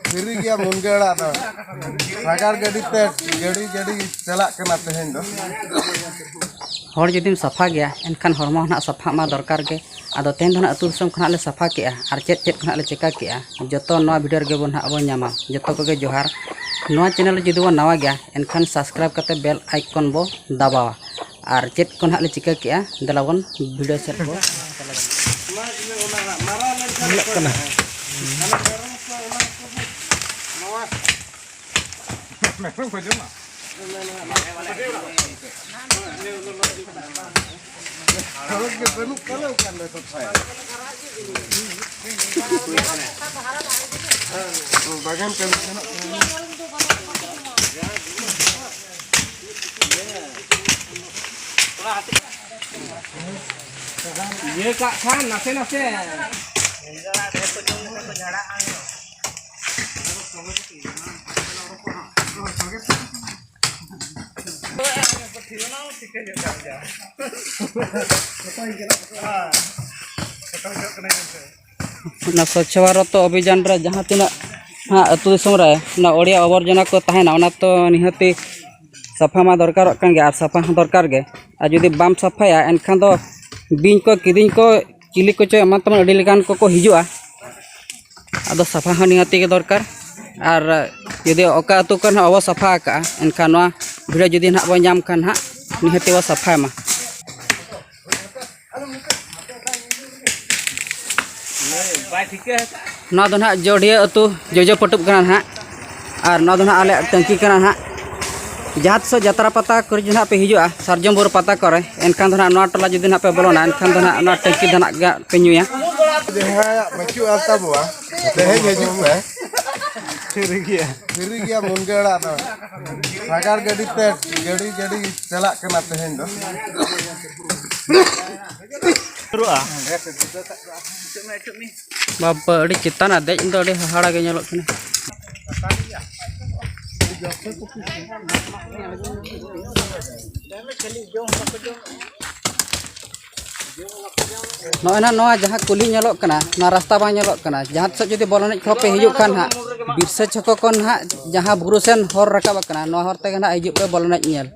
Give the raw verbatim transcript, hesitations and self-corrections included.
ᱯᱷᱤᱨᱤ ᱜᱮᱭᱟ ᱢᱩᱱᱜᱟᱹ ᱟᱲᱟᱜ ᱫᱚ᱾ ᱥᱟᱜᱟᱲ ᱜᱟᱹᱰᱤ ᱛᱮ ᱜᱟᱹᱰᱤ ᱜᱟᱹᱰᱤ ᱪᱟᱞᱟᱜ ᱠᱟᱱᱟ ᱛᱮᱦᱮᱧ ᱫᱚ᱾ ᱦᱚᱲ ᱡᱩᱫᱤᱢ ᱥᱟᱯᱷᱟ ᱜᱮᱭᱟ, ᱮᱱᱠᱷᱟᱱ ᱦᱚᱲᱢᱚ ᱱᱟᱦᱟᱜ ᱥᱟᱯᱷᱟᱜ ᱢᱟ ᱫᱚᱨᱠᱟᱨ ᱜᱮ᱾ ᱟᱫᱚ ᱛᱮᱦᱮᱧ ᱫᱚ ᱱᱟᱦᱟᱜ ᱟᱹᱛᱩ ᱫᱤᱥᱚᱢ ᱠᱷᱚᱱᱟᱜ ᱞᱮ ᱥᱟᱯᱷᱟ ᱠᱮᱜᱼᱟ ᱟᱨ ᱪᱮᱫ ᱪᱮᱫ ᱠᱷᱚᱱᱟᱜ ᱞᱮ ᱪᱮᱠᱟ ᱠᱮᱜᱼᱟ, ᱡᱚᱛᱚ ᱱᱚᱣᱟ ᱵᱷᱤᱰᱤᱭᱳ ᱨᱮᱜᱮ ᱵᱚᱱ ᱱᱟᱦᱟᱜ ᱵᱚᱱ ᱧᱟᱢᱟ᱾ ᱡᱚᱛᱚ ᱠᱚᱜᱮ ᱡᱚᱦᱟᱨ᱾ ᱱᱚᱣᱟ ᱪᱮᱱᱮᱞ ᱨᱮ ᱡᱩᱫᱤ ᱵᱚᱱ ᱱᱟᱣᱟ ᱜᱮᱭᱟ, ᱮᱱᱠᱷᱟᱱ ᱥᱟᱵᱥᱠᱨᱟᱭᱤᱵ ᱠᱟᱛᱮ ᱵᱮᱞ ᱟᱭᱠᱚᱱ ᱵᱚ ᱫᱟᱵᱟᱣᱟ᱾ ᱟᱨ ᱪᱮᱫ ᱠᱚ ᱱᱟᱦᱟᱜ ᱞᱮ ᱪᱤᱠᱟᱹ ᱠᱮᱜᱼᱟ, ᱫᱮᱞᱟ ᱵᱚᱱ ᱵᱷᱤᱰᱤᱭᱳ ᱥᱮᱫ ᱵᱚ᱾ ᱧᱮᱞᱚᱜ ᱠᱟᱱᱟ᱾ ᱢᱮᱨᱚᱢ ᱠᱚ ᱡᱚᱢᱟ᱾ ᱦᱚᱲ ᱜᱮ ᱵᱟᱹᱱᱩᱜ ᱠᱚᱣᱟ ᱚᱠᱟ ᱨᱮ ᱥᱟᱯᱷᱟᱭᱟ᱾ ᱵᱟᱜᱟᱱ ᱠᱟᱹᱢᱤ ᱥᱮᱱᱚᱜ ᱠᱟᱱᱟ᱾ ᱤᱭᱟᱹ ᱠᱟᱜ ᱠᱷᱟᱱ ᱱᱟᱥᱮ ᱱᱟᱥᱮ᱾ ᱚᱱᱟ ᱥᱚᱪᱪᱷᱚ ᱵᱷᱟᱨᱚᱛ ᱚᱵᱷᱤᱡᱟᱱ ᱨᱮ ᱡᱟᱦᱟᱸ ᱛᱤᱱᱟᱹᱜ ᱦᱟᱸᱜ ᱟᱹᱛᱩ ᱫᱤᱥᱚᱢ ᱨᱮ ᱚᱱᱟ ᱚᱲᱤᱭᱟ ᱟᱵᱚᱨᱡᱚᱱᱟ ᱠᱚ ᱛᱟᱦᱮᱱᱟ, ᱚᱱᱟ ᱛᱚ ᱱᱤᱦᱟᱹᱛᱤ ᱥᱟᱯᱷᱟ ᱢᱟ ᱫᱚᱨᱠᱟᱨᱚᱜ ᱠᱟᱱ ᱜᱮᱭᱟ ᱟᱨ ᱥᱟᱯᱷᱟ ᱦᱚᱸ ᱫᱚᱨᱠᱟᱨ ᱜᱮ᱾ ᱟᱨ ᱡᱩᱫᱤ ᱵᱟᱢ ᱥᱟᱯᱷᱟᱭᱟ, ᱮᱱᱠᱷᱟᱱ ᱫᱚ ᱵᱤᱧ ᱠᱚ, ᱠᱤᱫᱤᱧ ᱠᱚ, ᱪᱤᱞᱤ ᱠᱚᱪᱚ ᱮᱢᱟᱱ ᱛᱮᱢᱟᱱ ᱟᱹᱰᱤ ᱞᱮᱠᱟᱱ ᱠᱚᱠᱚ ᱦᱤᱡᱩᱜᱼᱟ᱾ ᱟᱫᱚ ᱥᱟᱯᱷᱟ ᱦᱚᱸ ᱱᱤᱦᱟᱹᱛᱤ ᱜᱮ ᱫᱚᱨᱠᱟᱨ᱾ ᱟᱨ ᱡᱩᱫᱤ ᱚᱠᱟ ᱟᱹᱛᱩ ᱠᱚᱨᱮ ᱦᱚᱸ ᱵᱟᱵᱚ ᱥᱟᱯᱷᱟ ᱟᱠᱟᱜᱼᱟ, ᱮᱱᱠᱷᱟᱱ ᱱᱚᱣᱟ ᱵᱷᱤᱰᱤᱭᱳ ᱡᱩᱫᱤ ᱱᱟᱦᱟᱜ ᱵᱚᱱ ᱧᱟᱢ ᱠᱷᱟᱱ ᱦᱟᱸᱜ, ᱱᱤᱦᱟᱹᱛᱤ ᱵᱚ ᱥᱟᱯᱷᱟᱭ ᱢᱟ᱾ ᱵᱟᱭ ᱴᱷᱤᱠᱟᱹ ᱟᱠᱟᱫᱼᱟ᱾ ᱱᱚᱣᱟ ᱫᱚ ᱱᱟᱦᱟᱜ ᱡᱚᱰᱤᱭᱟᱹ ᱟᱹᱛᱩ ᱡᱚᱡᱚ ᱯᱟᱹᱴᱩᱵ ᱠᱟᱱᱟ ᱱᱟᱦᱟᱜ, ᱟᱨ ᱱᱚᱣᱟ ᱫᱚ ᱱᱟᱦᱟᱜ ᱟᱞᱮᱭᱟᱜ ᱴᱟᱹᱝᱠᱤ ᱠᱟᱱᱟ ᱱᱟᱦᱟᱜ᱾ ᱡᱟᱦᱟᱸ ᱛᱤᱥᱚᱜ ᱡᱟᱛᱨᱟ ᱯᱟᱛᱟ ᱠᱚᱨᱮ ᱡᱩᱫᱤ ᱱᱟᱦᱟᱜ ᱯᱮ ᱦᱤᱡᱩᱜᱼᱟ, ᱥᱟᱨᱡᱚᱢ ᱵᱩᱨᱩ ᱯᱟᱛᱟ ᱠᱚᱨᱮ, ᱮᱱᱠᱷᱟᱱ ᱫᱚ ᱱᱟᱦᱟᱜ ᱱᱚᱣᱟ ᱴᱚᱞᱟ ᱡᱩᱫᱤ ᱱᱟᱦᱟᱜ ᱯᱮ ᱵᱚᱞᱚᱱᱟ, ᱮᱱᱠᱷᱟᱱ ᱫᱚ ᱱᱟᱦᱟᱜ ᱱᱚᱣᱟ ᱴᱟᱹᱝᱠᱤ ᱫᱚ ᱱᱟᱦᱟᱜ ᱯᱮ ᱧᱩᱭᱟ᱾ ᱡᱟᱦᱟᱸᱭᱟᱜ ᱵᱟᱹᱪᱩᱜᱼᱟ ᱛᱟᱵᱚᱣᱟ, ᱛᱮᱦᱮᱧ ᱦᱤᱡᱩᱜ ᱯᱮ᱾ ᱴᱷᱤᱠ ᱜᱮᱭᱟ᱾ ᱯᱷᱤᱨᱤ ᱜᱮᱭᱟ ᱢᱩᱱᱜᱟᱹ ᱟᱲᱟᱜ ᱫᱚ᱾ ᱥᱟᱜᱟᱲ ᱜᱟᱹᱰᱤ ᱛᱮ ᱜᱟᱹᱰᱤ ᱜᱟᱹᱰᱤ ᱪᱟᱞᱟᱜ ᱠᱟᱱᱟ ᱛᱮᱦᱮᱧ ᱫᱚ᱾ ᱵᱟᱵᱟ, ᱟᱹᱰᱤ ᱪᱮᱛᱟᱱ ᱨᱮ ᱫᱮᱡ ᱫᱚ ᱟᱹᱰᱤ ᱦᱟᱦᱟᱲᱟ ᱜᱮ ᱧᱮᱞᱚᱜ ᱠᱟᱱᱟ᱾ ᱱᱚᱜᱼᱚᱭ ᱱᱟᱦᱟᱜ ᱱᱚᱣᱟ ᱡᱟᱦᱟᱸ ᱠᱩᱞᱦᱤ ᱧᱮᱞᱚᱜ ᱠᱟᱱᱟ, ᱱᱚᱣᱟ ᱨᱟᱥᱛᱟ ᱵᱟᱝ ᱧᱮᱞᱚᱜ ᱠᱟᱱᱟ, ᱡᱟᱦᱟᱸ ᱥᱮᱫ ᱡᱩᱫᱤ ᱵᱚᱞ ᱮᱱᱮᱡ ᱠᱚᱦᱚᱸ ᱯᱮ ᱦᱤᱡᱩᱜ ᱠᱷᱟᱱ ᱦᱟᱸᱜ, ᱵᱤᱨᱥᱟᱹ ᱪᱷᱚᱠᱚ ᱠᱷᱚᱱ ᱦᱟᱸᱜ ᱡᱟᱦᱟᱸ ᱵᱩᱨᱩ ᱥᱮᱱ ᱦᱚᱨ ᱨᱟᱠᱟᱵ ᱟᱠᱟᱱᱟ, ᱱᱚᱣᱟ ᱦᱚᱨ ᱛᱮᱜᱮ ᱱᱟᱦᱟᱜ ᱦᱤᱡᱩᱜ ᱯᱮ ᱵᱚᱞ ᱮᱱᱮᱡ ᱧᱮᱞ᱾